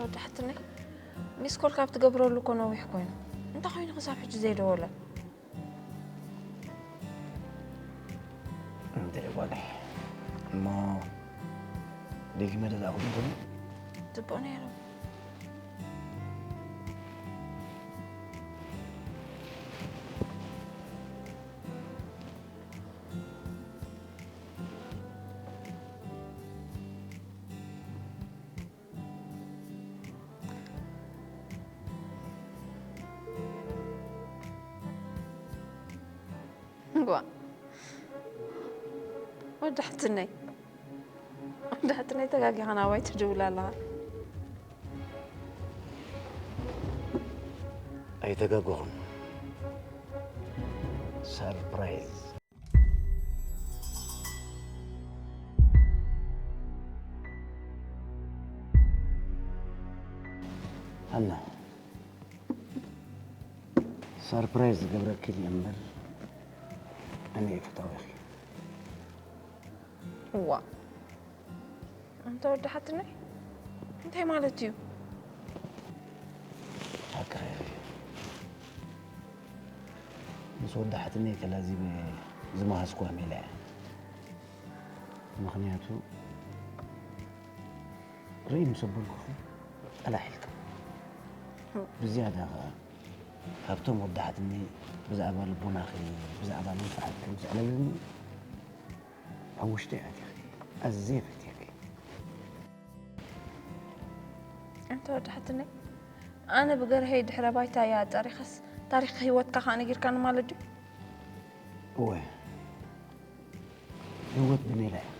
ወዲ ሓትነይ፣ ሚስኮል ካብ ትገብረሉ እኮ ነዊሕ ኮይኑ። እንታይ ኮይኑ ክሳብ ሕጂ ዘይደወለ? እንታይ ጓለይ? እሞ ደጊመ ደላኹም ትብሉ? ጽቡቕ ነይሩ። ጓ፣ ወዲ ሓትነይ፣ ወዲ ሓትነይ፣ ተጋጊኻ ናባይ ትድውል ኣለኻ። ኣይተጋገኹን። ሰርፕራይዝ። ሃና፣ ሰርፕራይዝ ዝገብረኪ እየ እምበር፣ ኣነ እየ ፈታዊኺ። እዋ፣ ኣንታ ወዲ ሓትነይ፣ እንታይ ማለት እዩ? ሓቅኺ ኢኺ። ምስ ወዲ ሓትነይ ተላዚበ ዝመሃዝኩዋ ሜላ እያ። ምኽንያቱ፣ ርእይ ምስ ኣበልኩኺ ቀላሕ ኢልካ። ብዝያዳ ኸኣ፣ ካብቶም ወዲ ሓትነይ ብዛዕባ ልቦናኺ፣ ብዛዕባ መንፍዓትኪ ምስ ኣዕለለኒ፣ ኣብ ውሽጠይ ኣቲኺ። ኣዝየ ፈትየኪ። ኣንታ ወዲ ሓትነይ፣ ኣነ ብገርሀይ ድሕረ ባይታያ ኣጣሪኸስ፣ ታሪኽ ህይወትካ ኸኣ ነጊርካኒ ማለት ድዩ? እወ፣ ህይወት ብሜላ እያ።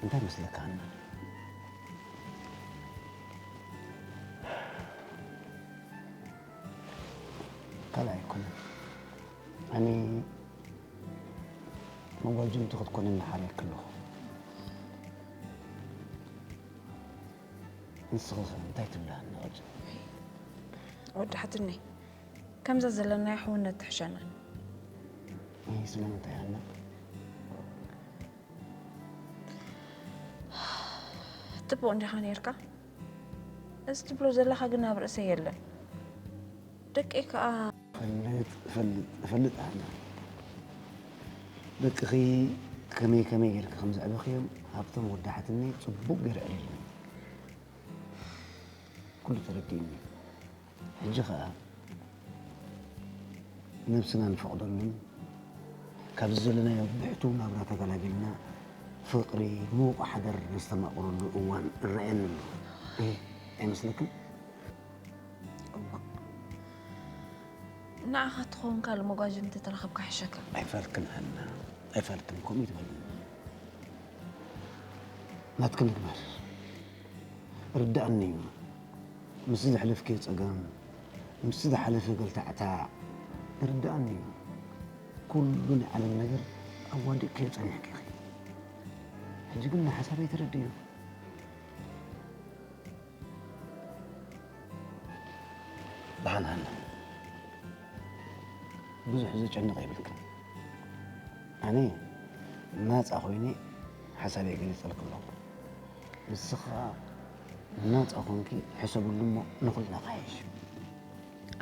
እንታይ መስለካ፣ ሃና? ካልእ ኣይኮነን። ኣነ መጓጅምቲ ክትኮነኒ ሓርየኪ ኣለኹ። ንስኺ ኸ እንታይ ትብሊ፣ ሃና? ወዲ ሓትነይ፣ ከምዛ ዘለናዮ ሕውነት ትሕሸና። እይ፣ ስለምንታይ፣ ሃና? ጽቡቕ እንዲኻ ነይርካ። እዚ ትብሎ ዘለኻ ግን ኣብ ርእሰይ የለን። ደቀይ ከኣ እፈልጥ፣ እፈልጥ፣ እፈልጥ፣ ሃና። ደቅኺ ከመይ ከመይ ጌርኪ ከም ዘዕበኽዮም ሃብቶም ወዲ ሓትነይ ጽቡቕ ገይሩ ኣዕሊሉኒ። ኩሉ ተረዲኡኒ። ሕጂ ኸኣ ነብስና ንፈቕደሉን ካብዚ ዘለናዮ ብሕቱው ናብራ ተገላጊልና ፍቕሪ፣ ምዉቕ ሓዳር ነስተማቕረሉ እዋን እረኣየኒ ኣሎ። እህ፣ ኣይመስለክን? እዋ። ንዓኻ ትኸውን ካልእ መጓጀም እንተተረኸብካ ሕሸካ። ኣይፋልክን ሃና፣ ኣይፋልክን፣ ከምኡ ይትበልኒ። ናትኪ ንግበር። ርድኣኒ እዩ። ምስ ዘሕለፍክዮ ጸገም፣ ምስ ዝሓለፈ ገልታዕታዕ ርድኣኒ እዩ። ኩሉ ናይ ዓለም ነገር ኣዋዲቕክዮ ጸኒሕኪ ኢኺ። ሕጂ ግን ንሓሳበይ ተረድእዮ። ደሓን ሃና፣ ብዙሕ ዘጨንቕ የብልክን። ኣነ ናጻ ኮይነ ሓሳበይ ገሊጸልኪ ኣለኹ። ንስኺ ኸኣ ናጻ ኮንኪ ሕሰብሉ እሞ ንኹልና ክሓይሽ።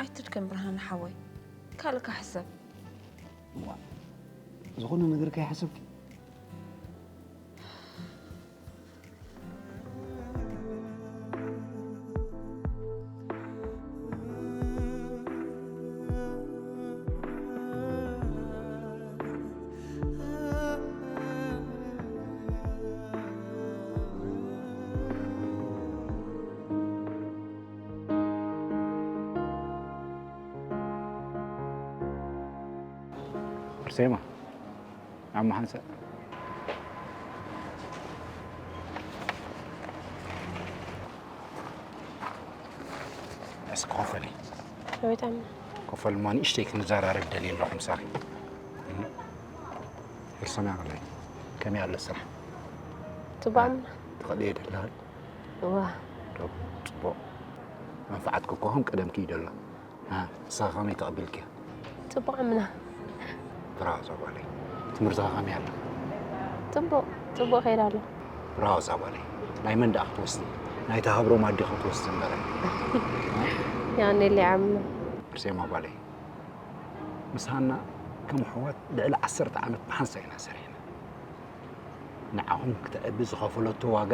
ኣይትድከም ብርሃነ ሓወይ፣ ካልእ ክሓሰብ። እዋ፣ ዝኾነ ነገር ከይሓሰብኪ። ኣርሴማ፣ ዓሞ ሓንሳእ። እስኪ ኮፈሊ። ኣቤት ኣማ። ኮፈሊ እሞ ንእሽተይ ክንዘራረብ ደልየ ኣለኹ ምሳኺ። ኤልሳና፣ ከመይ ኣሎ ስራሕ? ጽቡቕ ኣማ። ትኽእልዮ ደለኺ? እዋ። ዶ፣ ጽቡቕ። መንፈዓትኪ እኮ ከም ቀደምኪ እዩ ደሎ። አ፣ ንስኻ ከመይ ተቐቢልክያ? ጽቡቕ ኣምና። ብራቮ እዛ ጓለይ። ትምህርትኻ ከመይ ኣሎ? ጽቡቕ፣ ጽቡቕ ከይድ ኣሎ። ብራቮ እዛ ጓለይ። ናይ መን ደኣ ክትወስዲ? ናይታ ሃብሮም ኣዴኹ ትወስድ እምበር። ያኔ ሊዓም ኣርሴማ ጓለይ፣ ምስ ሃና ከም ኣሕዋት ልዕሊ ዓሰርተ ዓመት ብሓንሳእ ኢና ሰሪሕና። ንዓኹም ክተዕቢ ዝኸፈለቶ ዋጋ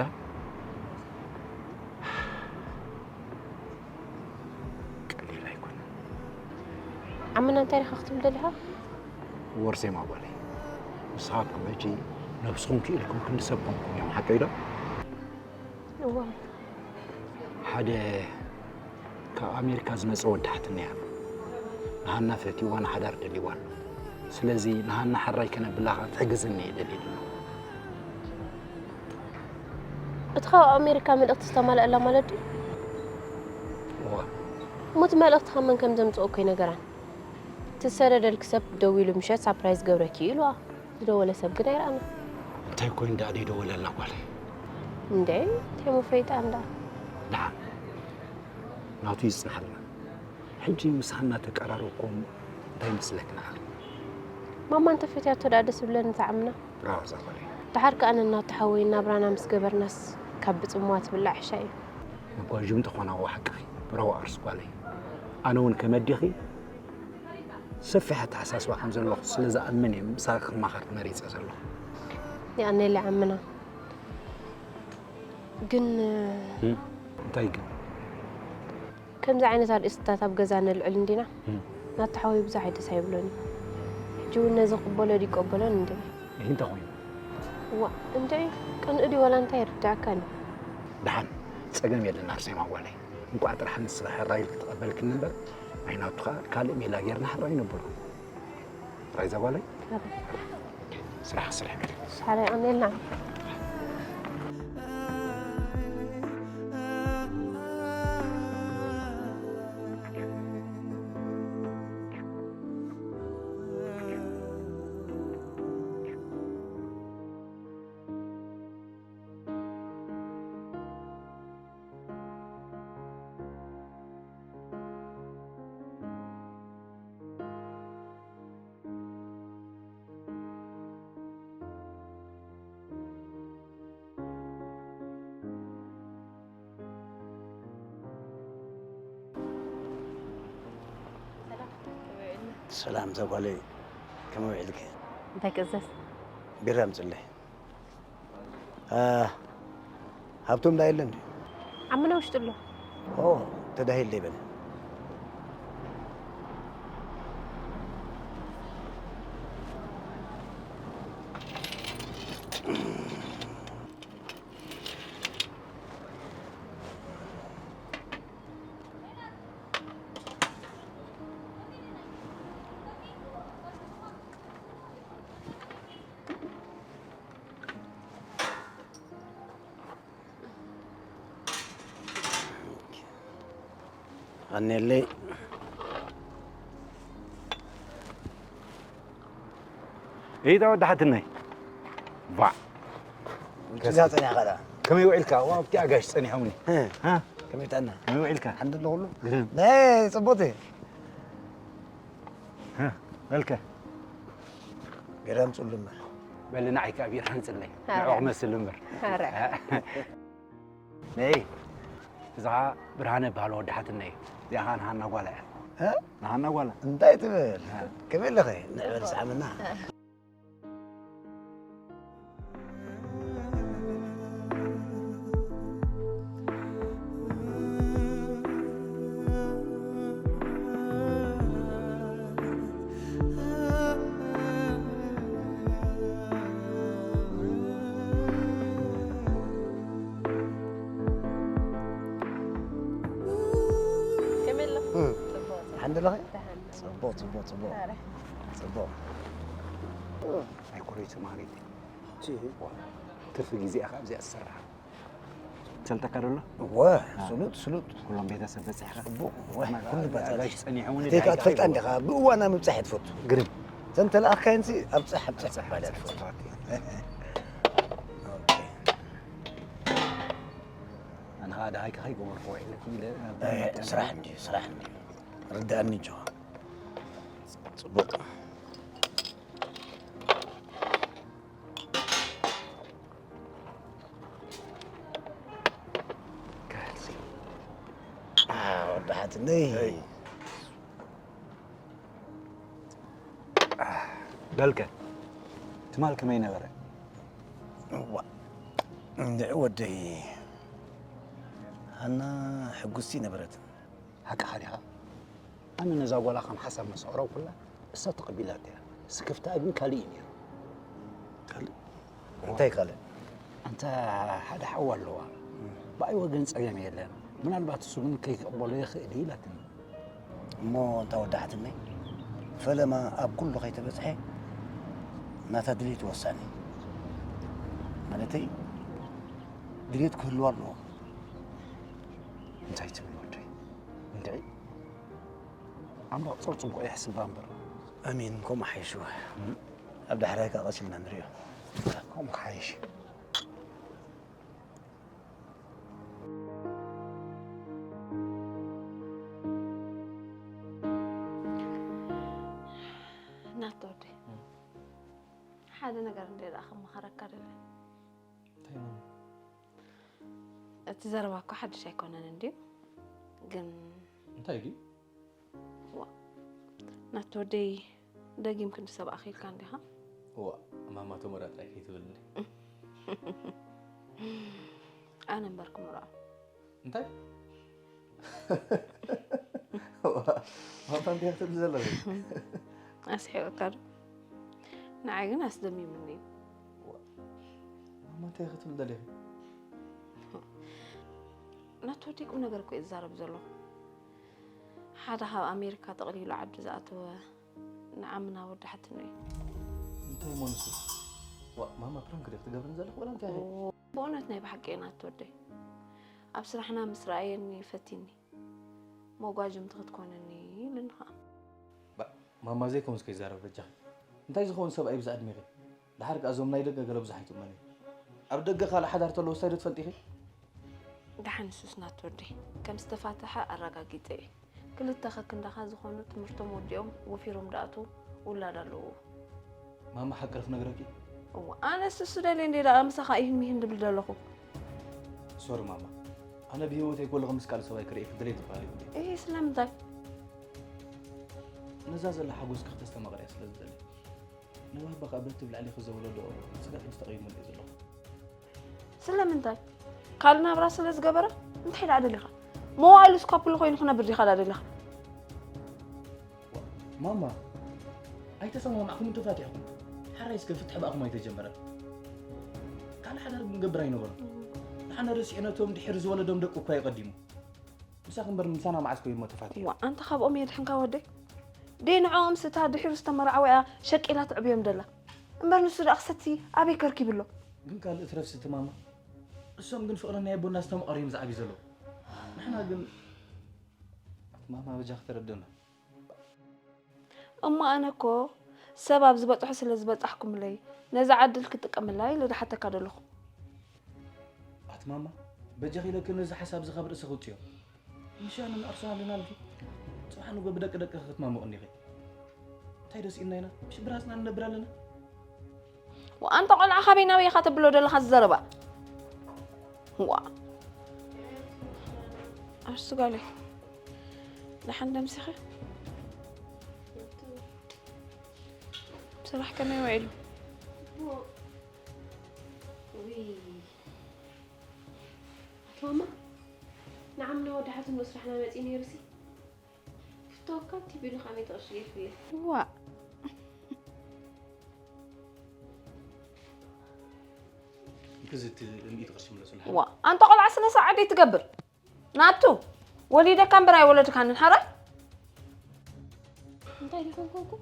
ቀሊል ኣይኮነን። ዓምና እንታይ ኢኻ ክትብል ደሊኻ? ኣርሴማ ጓለይ፣ ንስኻትኩም ሕጂ ነብስኹም ክኢልኩም ክንዲ ሰብ ኮንኩም እዮም፣ ሓቀይ ዶ? እዋ ሓደ ካብ ኣሜሪካ ዝመፀ ወዲ ሓትነይ ኣሎ። ንሃና ፈትይዋ ንሓዳር ደልይዋ ኣሎ። ስለዚ ንሃና ሕራይ ከነብላ ክትሕግዝኒ እየ ደልየ ዘለኹ። እቲ ካብ ኣሜሪካ መልእኽቲ ዝተማልኣላ ማለት ድዩ? እዋ እሞ እቲ መልእኽቲ ካብ መን ከም ዘምፅኦ እኮ ይነገራን። እቲ ዝሰደደልኪ ሰብ ደዊሉ ምሸት ሳፕራይዝ ገብረኪ እዩ ኢልዋ። ዝደወለ ሰብ ግን ኣይረኣና። እንታይ ኮይኑ ደኣ ደይደወለላ ጓለይ? እንዴ እንታይ ፈይጣ እንዳ ደሓን ናቱ ይጽናሓልና። ሕጂ ምስ ሃና ተቀራረብኩም እንታይ ይመስለኪ ንዓኺ? ማማ እንተፈትያቶ ደኣ ደስ ይብለኒ እታ ዓምና። ብራቮ እዛ ጓለይ። ደሓር ከኣ ነናቱ ሓወይ ናብራና ምስ ገበርናስ ካብ ብጽምዋ ትብላዕ ዕሻ እዩ። መጓዥም ተኾና እዋ ሓቅኺ። ብራቮ ኣርስ ጓለይ። ኣነ እውን ከም ኣዴኺ ሰፊሕ ኣተሓሳስባ ከም ዘለኹ ስለ ዝኣምን እየ ምሳኺ ክመኻኸር መሪጸ ዘለኹ። የቐንየለይ ዓምና። ግን እንታይ ግን? ከምዚ ዓይነት ኣርእስትታት ኣብ ገዛ ነልዕል እንዲና? ናታ ሓወይ ብዙሕ ኣይደስ ኣይብሎን እዩ። ሕጂ እውን ነዚ ክቕበሎ ድዩ ይቀበሎን እንድዒ። ይህ እንታይ ኮይኑ? እዋ እንድዒ ቅንኢ ድዩ ዋላ እንታይ ይርድኣካን እዩ። ደሓን ጸገም የለን ኣርሴማ ጓለይ። እንቋዕ ጥራሕ ንስኺ ሕራይ ኢልኪ ተቐበልክኒ እምበር ናይ ናቱ ኸኣ ካልእ ሜላ ጌርና ሕራይ ነብሎ። ራይዛ ጓለይ ስራሕ ስራሕ። ሳራ የቐንየልና። ሰላም ዘጓለይ፣ ከመይ ውዒልኪ? እንታይ ክእዘዝ? ቢራ ኣምፅለይ። አ፣ ሃብቶም ዳ የለን ድዩ? ዓምና ውሽጢ ኣሎ። ኦ፣ ተዳሂለይ በለ። ኣኔለይ። እይ፣ ዳ ወዲ ሓትነይ። ባ። ውጭ ጋ ጸኒሕካ ዳ? ከመይ ውዒልካ? ዋው፣ ኣብቲ ኣጋሽ ጸኒሖምኒ። እ። ሃ? ከመይ ጥዕና? ከመይ ውዒልካ? ሓንዲ ኣሎ ኩሉ? ግርም። ናይ ጽቡቕቲ። ሃ፣ በልከ? ገለ ኣምጽኡሉ እምበር። በሊ ንዓይ ከኣ ቢራ ኣምጽለይ። ኣረ። ንዕኡ ክመስል እምበር። ኣረ። ነይ፣ እዛ ብርሃነ በሃል ወዲ ሓትነይ። እዚኣ ኸኣ ንሃና ጓላ እያ። እ? ንሃና ጓላ። እንታይ ትብል? እ። ከመይ ኣለኸ? ንዕበል ሰዓምና። ከመይ ኣሎ? እም። ጽቡቕ። ሓንዲ ኣለኸ? ደሓን። ጽቡቕ፣ ጽቡቕ፣ ጽቡቕ። ኣረ። ጽቡቕ። ናይ ኮሌጅ ተማሃሪት። ትርፊ ግዜኣ ካብ እዚኣ ትሰርሕ። ትሰልጠካ ዶ ኣሎ? እወ፣ ስሉጥ፣ ስሉጥ። ኩሎም ቤተሰብ በጺሕካ? ጽቡቕ፣ እወ፣ ኩሉ ኣጋሽ ባጻ። ጸኒሑ እውን እተይ ከኣ ዳይካ ትፈልጣ ይብሉ። እንዲኻ፣ ብእዋና ምብጻሕ እየ ትፈቱ። ግርም። እተን ተለኣኽካየንሲ ኣብጻሕ፣ ኣብጻሕ ምባል እየ ትፈቱ። ኦኬ። ኣነ ኸኣ ደሃይካ ከይገበርኩ ውዒለ ኢለ ናብ ኣይ፣ ስራሕ እንድዩ፣ ስራሕ እንድዩ። ርድኣኒ እንጆ። ጽቡቕ። ነይ። በልከ ትማል ከመይ ነበረ? እዋ፣ እንድዒ ወደይ፣ ሃና ሕጉስቲ ነበረት። ሓቅኻ ዲኻ? ኣነ ነዛ ጓላ ከም ሓሳብ ምስ ኣቕረብኩላ፣ እሳ ተቐቢላቶ እያ። ስክፍታኣ ግን ካልእ እዩ ነይሩ። ካልእ? እንታይ ካልእ? ኣንታ ሓደ ሓው ኣለዋ። ብኣይ ወገን ጸገም የለን። ምናልባት እሱ ግን ከይቅበሎ ይኽእል እዩ ኢላትኒ። እሞ እንታ ወዳሕትለይ፣ ፈለማ ኣብ ኩሉ ከይተበጽሐ ናታ ድሌት ወሳኒ። ማለተይ፣ ድሌት ክህልዋ ኣለዎ። እንታይ ትብል ወደይ? እንድዒ ኣምላኽ ጸው ጽቡቕ የሕስባ እምበር። ኣሜን፣ ከምኡ ሓይሹ። ኣብ ዳሕራይ ከኣ ቀሲልና ንሪኦ። ከምኡ ክሓይሽ። ናቶ ወደይ፣ ሓደ ነገር እንደ ደኣ ክመኸረካ ደለ። እንታይ ማለት? እቲ ዘረባ እኮ ሓድሽ ኣይኮነን እንድዩ፣ ግን እንታይ ድዩ? ዋ፣ ናቶ ወደይ፣ ደጊም ክንዲ ሰብ ኣኺልካ እንዲኻ? ዋ፣ ማማ ተመራ ጥራይ ከይትብልኒ። ኣነ እምበር ክምርዖ። እንታይ? ዋ፣ ማማ እንታይ ክትብል ዘለኺ? ኣስሒቕካ ዶ? ንዓይ ግን ኣስደሚሙኒ እዩ። ዋ፣ ማማ እንታይ ክትብል ደሊኺ? ናቶ ወደይ ቁም ነገር እኮ እዩ ዝዛረብ ዘለኹ። ሓደ ካብ ኣሜሪካ ጠቕሊሉ ዓዱ ዝኣተወ ንዓምና ወዲ ሓትኖ እዩ። እንታይ እሞ ንሱ? ዋ፣ ማማ ፕራንክ ድየ ክትገብርኒ ዘለኹ ወላ እንታይ ኢኺ? ብእውነት ናይ ብሓቂ እየ ናቶ ወደይ። ኣብ ስራሕና ምስ ረኣየኒ ፈቲኒ። መጓጅምቲ ክትኮነኒ ኢሉኒ ኸኣ። ባ-፣ ማማ ዘይኮንስ ከይዛረብ በጃኺ። እንታይ ዝኸውን ሰብኣይ ብዛ ዕድሜኺ? ደሓር ከኣ እዞም ናይ ደገ ገለ ብዙሕ ኣይትእመኒ። ኣብ ደገ ካልእ ሓዳር ተለዎ ስታይ ዶ ትፈልጢ ኢኺ? ደሓን ንሱስ ናቶ ወደይ ከም ዝተፋትሐ ኣረጋጊጸ እየ። ክልተ ከክንዳኻ ዝኾኑ ትምህርቶም ወዲኦም ወፊሮም ደኣትዉ ውላድ ኣለዎ። ማማ ሓቂ ዶ ክነግረኪ? እዋ፣ ኣነስ እሱ ደልየ እንደ ደኣ ምሳኻ ይህን ሚህን ድብል ዘለኹ። ሶሪ ማማ፣ ኣነ ብህይወተይ ከለኹ ምስ ካልእ ሰብኣይ ክርእየኪ ድሌት ዝበሃል የብለይን። እሂ፣ ስለምንታይ? ነዛ ዘላ ሓጎስኪ ክተስተማቕርያ ስለ ዝደሊ። ንባባ ከኣ በቲ ብልዕሊኺ ዘወለዶ ስግኣት ምስ ተቐይሙሉ እየ ዘለኹ። ስለምንታይ? ካልእ ናብራ ስለ ዝገበረ? እንታይ ደኣ ደሊኻ? መዋእሉ ስኳፕሉ ኮይኑ ክነብር ዲኻ ደኣ ደሊኻ? ዋ፣ ማማ፣ ኣይተሰማማዕኩምን ተፋቲሕኩም። ሓራይ እስከ ፍትሕ ብኣኹም ኣይተጀመረን። ካልእ ሓዳር ክንገብር ኣይነበሮን። ንሓና ረሲዕነቶም ድሒር ዝወለዶም ደቂ እኳ የቐዲሙ። ምሳኺ እምበር ምሳና መዓስ ኮይኑ እሞ ተፋቲሑ? ዋ፣ ኣንታ ካብኦም የድሕንካ ወደይ። ደይ ንዕኦም ስታ ድሒሩ ዝተመርዓወ እያ ሸቂላ ትዕብዮም ደላ። እምበር ንሱ ደኣ ክሰቲ ኣበይ ከርኪብሎ? ግን ካልእ ትረፍ ስቲ ማማ። እሶም ግን ፍቕሪ ናይ ኣቦና ዝተመቐሩ እዮም ዝዓብዩ ዘለዉ። ንሕና ግን ማማ በጃኺ ተረድእና። እሞ ኣነ እኮ ሰብ ኣብ ዝበጽሖ ስለ ዝበጻሕኩምለይ ነዛ ዕድል ክጥቀመላ ኢለ ዝሓተካ ዘለኹ። ኣቲ ማማ፣ በጃኺ ኢለኪ ነዚ ሓሳብ እዚ ካብ ርእሲ ክውጽዮ። ምሻ ንምዕርሶ ኣለና ኣልኪ። ጽባሕ ንጎ ብደቂ ደቂ ክትማመቑ እንዲኺ። እንታይ ደስ ኢልና ኢና? ምሽ ብራስና ንነብር ኣለና። ወኣንታ ቆልዓ ካበይ ናበይ ኢኻ ተብሎ ዘለኻ ዝዘረባ? ዋ። ኣርሱ ጋለይ። ደሓን ደምሲኺ? ስራሕ ከመይ ውዒሉ? ውይ። ኣቶ ማማ፣ ንዓምና ወዲ ሓትኖ ስራሕና መጺኡ ነይሩሲ። ፍቶካ ቲቢሉ ከመይ ትቕርሺ ገይርክዮ? ዋእ። እንክዚ እቲ ሚእቲ ቅርሺ ምለሱልሃ። ዋእ፣ ኣንታ ቆልዓ ስነ ስርዓት ደይትገብር? ናቱ፣ ወሊደካ እምበር ኣይወለድካንን፣ ሓራይ? እንታይ ዲኹም ኮንኩም?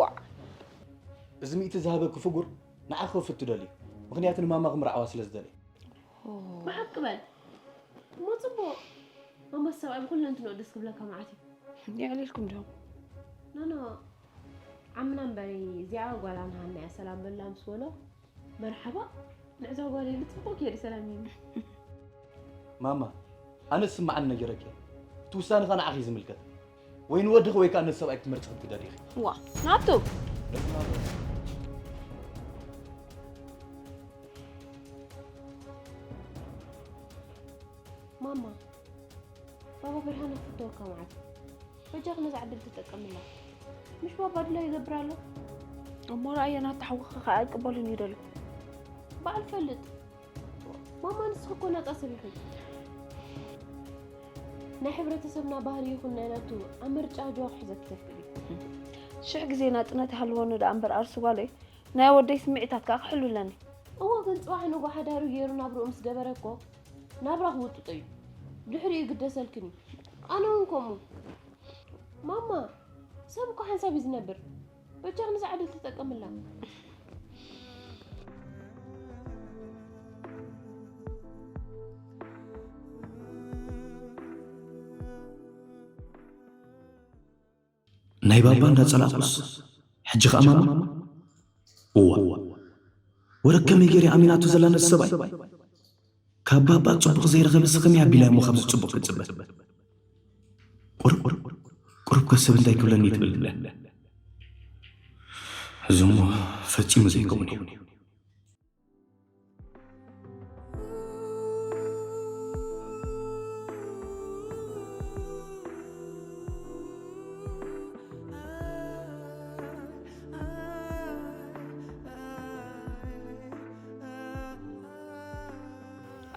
ዋእ። እዚ ሚእቲ ዝሃበኪ ፍጉር ንዓኺ ክፍቱ ደልዩ። ምኽንያቱ ንማማ ክምርዓዋ ስለ ዝደለየ። ብሓቂ በል። እሞ ጽቡቕ። ማማ ሰብኣይ ብኹለንትንኡ ደስ ክብለካ መዓት እዩ። የዕሊልኩም ዲኹም? ኖ፣ ኖ። ዓምና እምበሪ እዚኣ ጓላ ንሃና እያ ሰላም በላ ምስ በሎ፣ መርሓባ፣ ንዕዛ ጓለይ ኢሉ ጽቡቕ ገይሩ ሰላም ይብሎ። ማማ፣ ኣነ ዝስምዓኒ ነጊረኪ እየ። እቲ ውሳነ ኸኣ ንዓኺ እዩ ዝምልከት። ወይ ንወድኺ ወይ ከኣ ነቲ ሰብኣይ ክትመርጺ ከም ትደልዪ ኢኺ። ዋ፣ ናቱ! ማማ፣ ባባ ብርሃነ ክፍተወካ መዓት። በጃኽ ነዛ ዕድል ተጠቀምላ። ምሽ ባባ ድላዩ ይገብር ኣሎ። እሞ ረኣየ፣ ናታ ሓውኺ ከኣ ኣይቅበሉን እዩ ደሎ። በዓል ፈልጥ። ማማ፣ ንስኺ እኮ ናጻ ሰብ ኢኺ። ናይ ሕብረተሰብና ባህሪ ይኹን ናይ ናቱ ኣብ ምርጫ ኣጆዋ ክሕዘኪ ዘፍቅድ እዩ። ሽሕ ግዜ ናጽነት ይሃልወኒ ደኣ እምበር ኣርሱ ጓለይ፣ ናይ ወደይ ስምዒታት ከኣ ክሕሉ ኣለኒ። እወ፣ ግን ጽባሕ ንግሆ ሓዳሩ ገይሩ ናብርኡ ምስ ገበረ እኮ ናብራ ክውጥጦ እዩ። ድሕሪኡ ይግደሰልክን እዩ። ኣነ እውን ከምኡ። ማማ፣ ሰብ እኮ ሓንሳብ እዩ ዝነብር። በጃኽ ነዛ ዕድል ተጠቀምላ። ናይ ባባ እንዳጸላእኩስ፣ ሕጂ ኸኣ ማማ? እዋ፣ ወረ ከመይ ገይረ ኣሚናቱ ዘላ ነዚ ሰብኣይ? ካብ ባባ ጽቡቕ ዘይረኸበ ስኽም ኣቢላ እሞ ካብዚ ጽቡቕ ክትጽበ? ቁሩብ፣ ቁሩብ ከ ሰብ እንታይ ክብለኒ ትብል? ሕዚ እሞ ፈጺሙ ዘይከውን እዩ።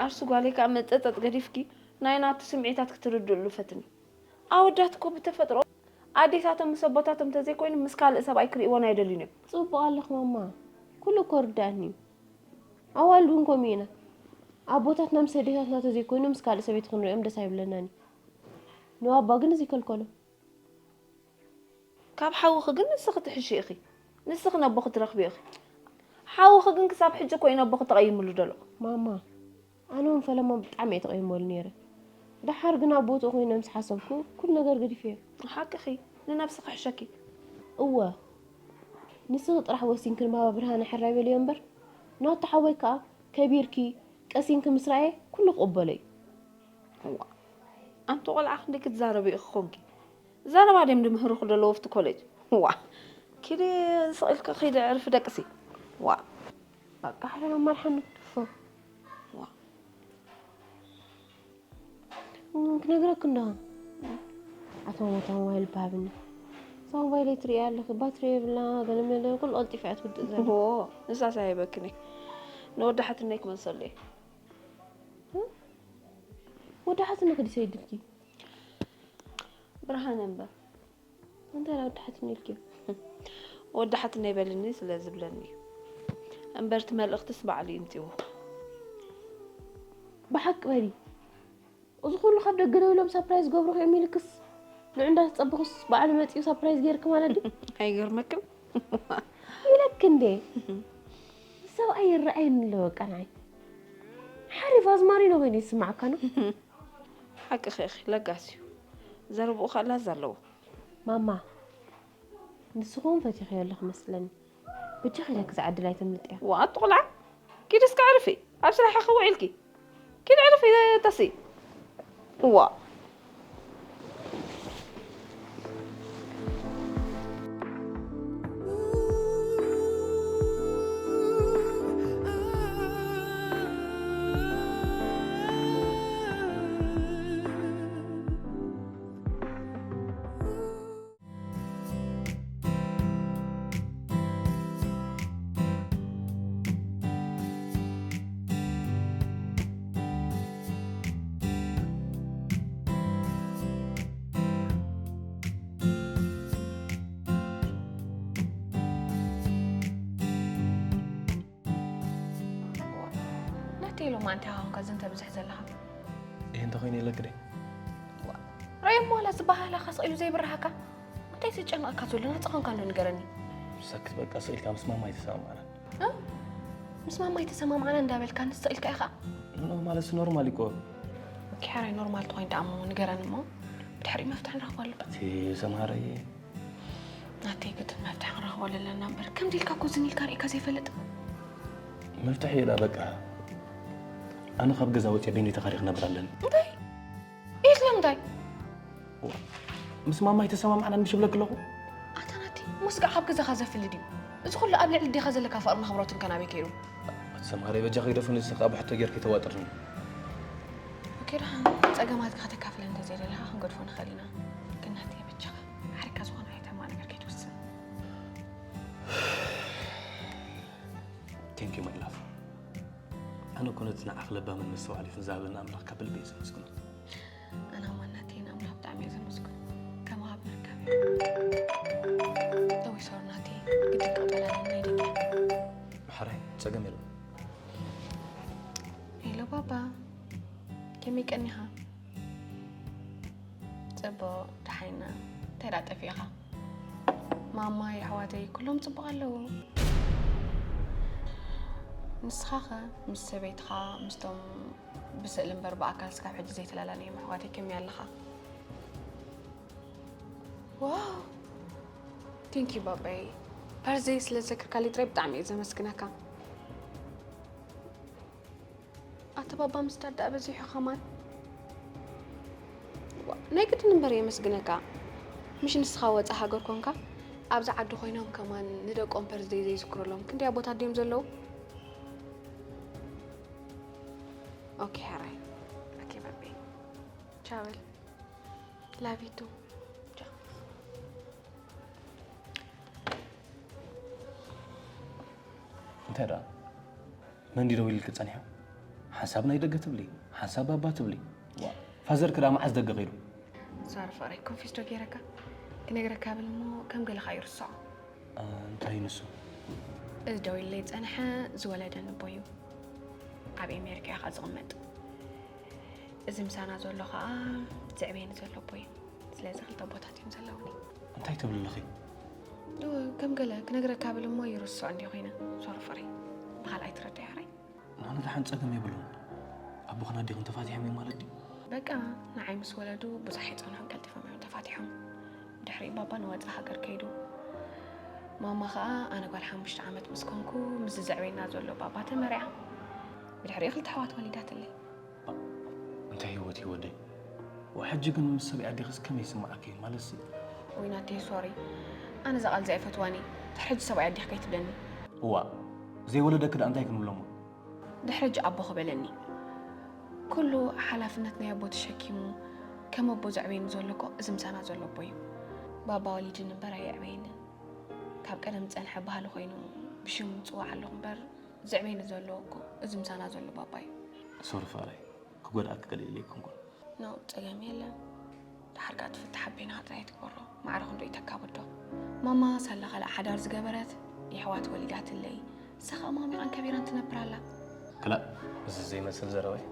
ኣርሱ ጓለይ ከኣ መጸጸጥ ገዲፍኪ ናይ ናቱ ስምዒታት ክትርድእሉ ፈትኒ። ኣወዳት እኮ ብተፈጥሮ ኣዴታቶም ምስ ኣቦታቶም እንተዘይኮይኑ ምስ ካልእ ሰብኣይ ክርእይወን ኣይደልዩን እዮም። ጽቡቕ ኣለኺ ማማ፣ ኩሉ እኮ ርዳእኒ እዩ። ኣዋልድ እውን ከምኡ ኢና። ኣቦታትና ምስ ኣዴታትና ተዘይኮይኑ ምስ ካልእ ሰበይቲ ክንሪኦም ደስ ኣይብለናን እዩ። ንባባ ግን እዚ ይከልከሎ። ካብ ሓውኺ ግን ንስኺ ትሕሺ ኢኺ። ንስኺ ነቦኺ ትረኽብዮ ኢኺ። ሓውኺ ግን ክሳብ ሕጂ እኮ እዩ ነቦኺ ተቐይምሉ ደሎ። ማማ፣ ኣነ እውን ፈለማ ብጣዕሚ እየ ተቐይመሉ ነይረ። ደሓር ግን ኣብ ቦትኡ ኮይነ ምስ ሓሰብኩ ኩሉ ነገር ገዲፈዮ። ሓቅኺ፣ ንነብስኺ ሕሸኪ። እወ፣ ንስኺ ጥራሕ ወሲንኪ ንባባ ብርሃነ ሕራይ በልዮ እምበር፣ ናቱ ሓወይ ከኣ ከቢርኪ ቀሲንኪ ምስ ረኣየ ኩሉ ክቕበሎ እዩ። እዋ፣ ኣንቲ ቆልዓ ክንደይ ክትዛረቢ ኢኺ ኮንኪ? ዘረባ ድዮም ድምህሩኺ ደለዉ ኣብቲ ኮሌጅ? ዋ፣ ኪዲ ስቕ ኢልኪ ኪዲ ዕርፊ ደቅሲ። ዋ። በቃ ሕራይ ኣማርሓኒ ክትፎ። ዋ። ክነግረኪ እንዶ ኣታ ሞታ ሞባይል ባሃብኒ። እዛ ሞባይለይ ትርእያ ኣለኺ፣ ባትሪ የብላ፣ ገለ መለ ኩሉ ቀልጢፋ እያ ትውድእ ዘላ። ዎ፣ ንሳስ ኣይህበክን እየ። ንወዲ ሓትነይ ክመልሰሉ እየ። ወዲ ሓትነኺ ድዩ ሰይድልኪ? ብርሃነ እምበር። እንታይ ኢላ ወዲ ሓትነይ ኢልኪ? ወዲ ሓትነይ በልኒ ስለ ዝብለኒ እዩ። እምበር እቲ መልእኽትስ ባዕሉ እዩ ኣምጺዎ። ብሓቂ በሊ። እዚ ኩሉ ካብ ደገ ደዊሎም ሳፕራይዝ ገብሩኺ እዮም ኢልክስ ንዑ እንዳተጸበኹስ ባዕሉ መጺኡ ሳፕራይዝ ገይርኪ ማለት ድዩ? ኣይገርመክን? ኢለኪ እንዴ? ሰብኣይ ይረኣየኒ ኣሎ በቃ ንዓይ። ሓሪፍ ኣዝማሪኖ ኮይኑ ይስማዓካ ነው። ሓቅኺ ኢኺ፣ ለጋስ እዩ። ዘረብኡ ከኣ ላዛ ኣለዎ። ማማ፣ ንስኺ እውን ፈቲኽዮ ኣለኺ መስለኒ። በጃኺ ኢለኪ እዛ ዕድል ኣይተምልጥያ። ዋእ ኣቲ ቆልዓ፣ ኪዲ እስከ ዕርፊ፣ ኣብ ስራሕኺ ውዒልኪ። ኪዲ ዕርፊ ተሲ። ዋእ። ናተይ ሎማዓንቲ ሃዋንካ ዝንተ ብዝሕ ዘለኻ። ይህ እንተኾይነ የለክደ ረየሞ ዋላ ዝበሃላኻ ስቕ ኢሉ ዘይብርሃካ እንታይ ዘጨንቐካ ዘሎ ናፃ ኾንካ እንዶ ንገረኒ። ሰክት በቃ ስቕ ኢልካ ምስ ማማ ኣይተሰማማዕና። ምስ ማማ ኣይተሰማማዕና እንዳበልካ ንስቕ ኢልካ ኢኻ። ኖ ማለት ኖርማል ይኮ። ኦኬ ሓራይ ኖርማል ተኾይኑ ደኣ እሞ ንገረኒ እሞ ብድሕሪኡ መፍትሒ ንረኽበሉ። እቲ ሰምሃረይ ናተይ ግድን መፍትሒ ክንረኽበሉ ኣለና እምበር ከምዚ ኢልካ እኮ ዝን ኢልካ ርኢካ ዘይፈልጥ። መፍትሒ እየ ደኣ በቃ። ኣነ ካብ ገዛ ወፅየ በይነይ ተኻሪ ክነብር ኣለኒ። እንታይ? ኢት ለምንታይ? ምስ ማማ ኣይተሰማማዕናን ምሽ ይብለኪ ኣለኹ። ኣታ ናቲ ሙስጋዕ ካብ ገዛኻ ዘፍሊ ድዩ? እዚ ኩሉ ኣብ ልዕሊ ኣዴኻ ዘለካ ፍቕርን ኣኽብሮትን ከ ናበይ ከይዱ? ኣቲ ሰምሃረይ በጃኺ ግደፍኒ ንስኺ ከኣ ብሕቶ ጌርኪ ኣይተዋጥርኒ። ኦኬ ደሓን። ጸገማትካ ከተካፍለኒ እንተዘይደለኻ ክንገድፎ ንኽእል ኢና። ግን ናተይ በጃኻ ሓርካ ዝኾነ ዓይነት ሕማቕ ነገር ከይትውስን። Thank you my love። ኣነ እኮ ነቲ ንዓኺ ለባምን መስተውዓሊትን ዝሃበኒ ኣምላኽ ካብ ልቢ እየ ዘመስግኖ። ኣነ እማ ናተይ ንኣምላኽ ብጣዕሚ እየ ዘመስግኖ። ከም ወሃብ ምርካብ እውይ ሶሪ ናተይ ግድን ክቕበል ኣለኒ ናይ ደገ። ሕራይ ጸገም የለን። ሄሎ ባባ ከመይ ቀኒኻ? ጽቡቕ ደሓን ኢና። እንታይ ደኣ ጠፊእኻ? ማማ የሕዋተይ ኩሎም ጽቡቕ ኣለዉ። ንስኻኸ ምስ ሰበይትኻ ምስቶም ብስእሊ እምበር ብኣካል ስጋብ ሕጂ ዘይተላላነዮም ኣሕዋተይ ከመይ ኣለኻ? ዋው ቴንኪ ባባይ በርዝደይ ስለ ዘዘከርካለይ ጥራይ ብጣዕሚ እየ ዘመስግነካ። ኣተ ባባ ምስዳድ ደኣ በዚሑ ከማን። ዋ፣ ናይ ግድን እምበር የመስግነካ። ምሽ ንስኻ ወፃ ሃገር ኮንካ ኣብዚ ዓዲ ኮይኖም ከማን ንደቆም በርዝደይ ዘይዝክሩሎም ክንደይ ኣቦታት ድዮም ዘለዉ? ኦኬ ሕራይ ኦኬ ባቢ ቻበል ላቪቱ ቻ እንታይ ደኣ መን ድዩ ደዊልልኪ ጸኒሑ? ሓንሳብ ናይ ደገ ትብሊ፣ ሓንሳብ ባባ ትብሊ። ፋዘርኪ ደኣ መዓስ ደገ ከይዱ? ሶሪ ፍቕረይ ኮንፊዝ ዶ ገይረካ? ክነግረካ ብል እሞ ከም ገለ ከኣ ይርስዖ። እንታይ ንሱ? እዚ ደዊሉለይ ዝጸንሐ ዝወለደኒ ኣቦይ እዩ። ኣብ ኤሜሪካ እዩ ከኣ ዝቕመጥ። እዚ ምሳና ዘሎ ከኣ ዘዕብየኒ ዘሎ ኣቦይ እዩ። ስለዚ ክልተ ኣቦታት እዮም ዘለውኒ። እንታይ ትብሊ ኣለኺ? ከም ገለ ክነግረካ ብል እሞ ይርስዖ እንድየ ኮይነ። ሶሪ ፍቕረይ ብኻልኣይ ትረዳይ ሕራይ። ናኑ ደሓን ጸገም የብሉን። ኣቦኽን ኣዴኽን ተፋቲሖም እዮም ማለት ድዩ? በቃ ንዓይ ምስ ወለዱ ብዙሕ ኣይጸንሑን ቀልጢፎም እዮም ተፋቲሖም። ብድሕሪኡ ባባ ንወጻኢ ሃገር ከይዱ። ማማ ኸኣ ኣነ ጓል ሓሙሽተ ዓመት ምስ ኮንኩ ምስዚ ዘዕብየና ዘሎ ባባ ተመርዕያ። ብድሕሪኡ ክልተ ኣሕዋት ወሊዳትለይ። እንታይ ህይወት እዩ ወደይ? ሕጂ ግን ምስ ሰብኣይ ኣዴኽስ ከመይ ይስምዓኪ እዩ ማለትሲ? ወይ ናተይ ሶሪ ኣነ እዛ ቃል እዚኣ ኣይፈትዋን እየ። ድሕሪ ሕጂ ሰብኣይ ኣዴኺ ከይትብለኒ። እዋእ ዘይወለደኪ ደኣ እንታይ ክንብሎ እሞ? ድሕሪ ሕጂ ኣቦኺ በለኒ። ኩሉ ሓላፍነት ናይ ኣቦ ተሸኪሙ ከም ኣቦ ዘዕበየኒ ዘሎ እኮ እዚ ምሳና ዘሎ ኣቦ እዩ። ባባ ወሊድኒ እምበር ኣየዕበየንን። ካብ ቀደም ዝጸንሐ ባህሊ ኮይኑ ብሽሙ ይጽዋዕ ኣለኹ እምበር ዘዕበየኒ ዘሎ እኮ እዚ ምሳና ዘሎ ባባ እዩ። ሶሪ ፍቕረይ ክጎድኣኪ ከሊለ ኣይኮንኩን። ኖእ ጸገም የለን። ደሓር ከኣ ትፍታሕ ኣቤናኻ ጥራይ ኣይትግበሮ። ማዕረ ክንዶ ኢተካ ወዶ። ማማ ሳላ ካልእ ሓዳር ዝገበረት የሕዋት ወሊዳትለይ። ንሳ ከኣ ማሚቓን ከቢራን ትነብር ኣላ። ክላእ እዚ ዘይመስል ዘረባ እዩ።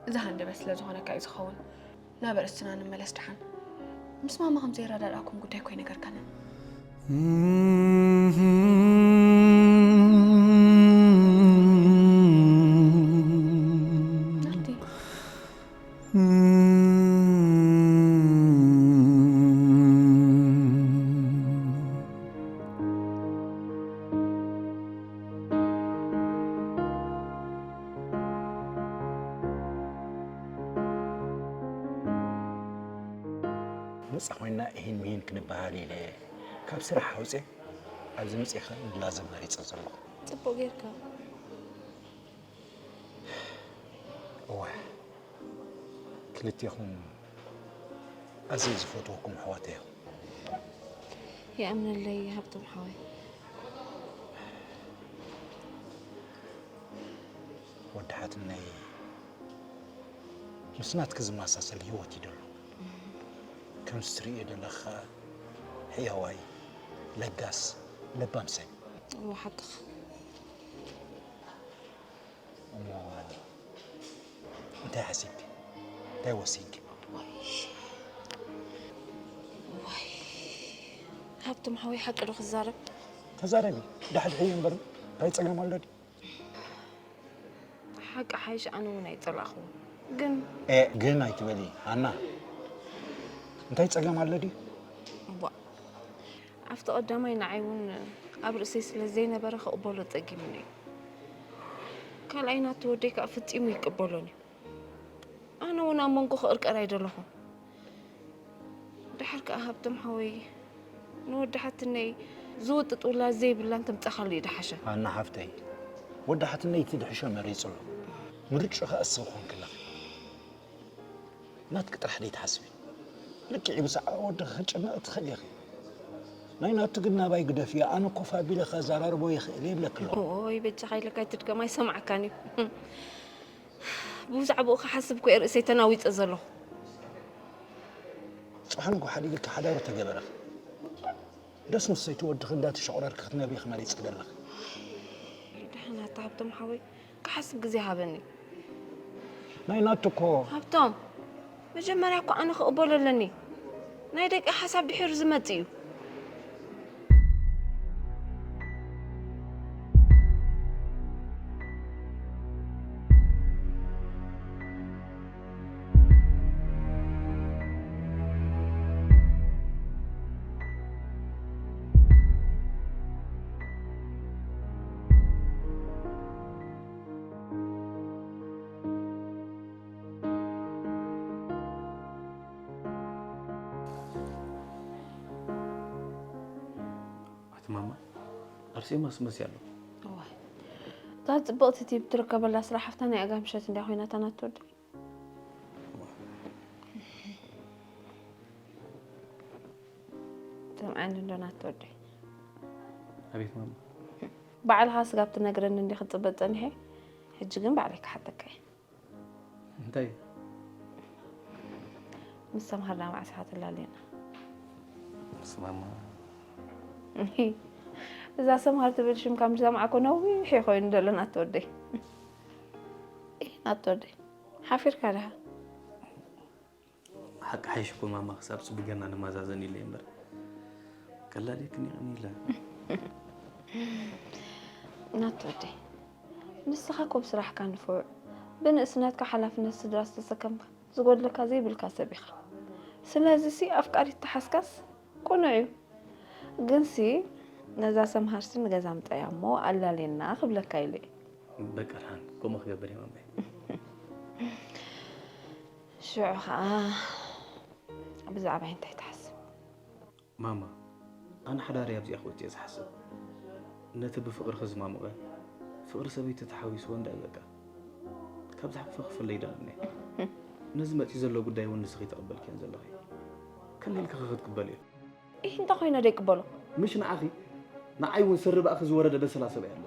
እዚ ሃንደበት ስለ ዝኾነካ እዩ ዝኸውን። ናብ ኣርእስትና ንመለስ ደሓን። ምስ ማማ ከም ዘይረዳድኣኩም ጉዳይ እኮ ኣይነገርካንን። ናቲ። ነጻ ኮይንና እሂን ምሂን ክንበሃል ኢለ ካብ ስራሕ ኣውፅኤ ኣብዚ መፂኤ ከኣ ንላዘብ መሪፀ ዘለኹ። ፅቡቕ ጌርካ። እወ፣ ክልቴኹም ኣዝየ ዝፈትወኩም ኣሕዋተይ ኢኹም። ይኣምነለይ ሃብቶም ሓወይ። ወዲ ሓትነይ ምስ ናትኪ ዝመሳሰል ህይወት እዩ ደሎ። ከምዚ ትርእዮ ዘለኺ ኸኣ ሕያዋይ፣ ለጋስ፣ ለባም ሰብ እዩ። እወ ሓቅኻ። እሞ እንታይ ሓሲብኪ? እንታይ ወሲንኪ? ዋይ ሃብቶም ሓወይ ሓቂ ዶ ክዛረብ? ተዛረቢ ዳሕድሕዮ እምበር እንታይ ጸገም ኣሎ ድዩ? ሓቂ ሓይሽ ኣነ እውን ኣይጸላእኽዎ ግን ኤእ ግን ኣይትበሊ ሃና እንታይ ጸገም ኣሎ ድዩ? ኣብቲ ቀዳማይ ንዓይ እውን ኣብ ርእሰይ ስለ ዘይነበረ ክቕበሎ ጸጊሙኒ እዩ። ካልኣይ ናቱ ወደይ ከኣ ፈጺሙ ኣይቅበሎን እዩ። ኣነ እውን ኣብ መንጎ ክቕርቀር ኣይደለኹን። ደሓር ከኣ ሃብቶም ሓወይ ንወዲ ሓትነይ ዝውጥጥ ውላድ ዘይብላ እንተምጻኻሉ እዩ ደሓሸ። ኣና ሓፍተይ ወዲ ሓትነይ እቲ ድሕሾ መሪጹ ኣሎ። ምርጭኡ ከኣ እስኺ ኮንኪ ኣለኺ። ናትኪ ጥራሕ ደይትሓስቢ። ልክዕ ብዛዕባ ወድኺ ክትጭነቒ ትኽእሊ ኢኺ። ናይ ናቱ ግን ናባይ ግደፍዮ፣ ኣነ ኮፍ ኣቢለ ከዘራርቦ ይኽእል እየ ይብለኪ ኣለኹ። ኦይ በጃኻ ኢለካ ኣይትድገም፣ ኣይሰምዓካን እዩ። ብዛዕባኡ ክሓስብ እኮ እየ ርእሰይ ተናዊጸ ዘለኹ። ጽባሕ ንግሆ ሓዲግልኪ ሓዳሩ ተገበረ። ደስ ምስ ሰይቲ ወድኺ እንዳተሸቑረርኪ ክትነብሪ ኢኺ መሪጽኪ ዘለኺ። ደሓን ኣታ ሃብቶም ሓወይ፣ ክሓስብ ግዜ ሃበኒ። ናይ ናቱ እኮ። ሃብቶም፣ መጀመርያ እኮ ኣነ ክቕበሎ ኣለኒ። ናይ ደቂ ሓሳብ ድሒሩ ዝመጽእ እዩ። ኣቲ ማማ፣ ኣርሴማስ መሲ ኣሎ? እዋይ፣ እዛ ጽብቕቲ እቲ ብትርከበላ ስራሕ ሓፍታ ናይ ኣጋ ምሸት እንድያ ኮይናታ ናትወደይ። ሰምዓኒ እንዶ ናትወደይ። ኣቤት ማማ። ባዕልኻ ስጋብ ትነግረኒ እንዲ ክትጽበ ጸኒሐ፣ ሕጂ ግን ባዕለይ ክሓተካ እየ። እንታይ? ምስ ሰምሃር ዳማዕ ሰሓት ኣላልየና። ምስ ማማ። እዛ ሰምሃር ትብል ሽም ካብ ዝሰማዕኮ ነዊሕ እዩ ኮይኑ ዘሎ ናትወደይ። ኢህ ናትወደይ። ሓፊርካ ድኻ? ሓቂ ሓይሽ እኮ ማማ፣ ክሳብ ጽቡቅ ጌርና ንመዛዘን ኢለ እምበር። ቀላል የክን ይቕን ኢለ። ናትወደይ፣ ንስኻ እኮ ብስራሕካ ንፉዕ፣ ብንእስነትካ ሓላፍነት ስድራ ዝተሰከምካ፣ ዝጎድለካ ዘይብልካ ሰብ ኢኻ። ስለዚሲ ኣፍቃሪት ተሓዝካስ ቅኑዕ እዩ። ግንሲ ነዛ ሰምሃርሲ ንገዛ ምጻያ እሞ ኣላልየና ክብለካ ኢለ እየ። በቃ ደሓን፣ ከምኡ ክገብር እየ ማማይ። ሽዑ ኸኣ ብዛዕባይ እንታይ ትሓስብ? ማማ፣ ኣነ ሓዳረይ ኣብዚኣ ክወጽእ እየ ዝሓስብ። ነቲ ብፍቕርኺ ዝማሙቐ፣ ፍቕሪ ሰበይቲ ተሓዊስዎ እንዳ በቃ። ካብዚ ሓቅፊ ክፍለ ኣይደልን እየ። ነዚ መጺኡ ዘሎ ጉዳይ እውን ንስኺ ተቐበልክዮን ዘለኺ። ከመይ ኢልኪ ኸ ክትቅበልዮ? ኢህ፣ እንታይ ኮይነ ደይቅበሎ? ምሽ ንዓኺ፣ ንዓይ እውን ስርባእኺ ዝወረደ በሰላ ሰብኣይ ኣሎ።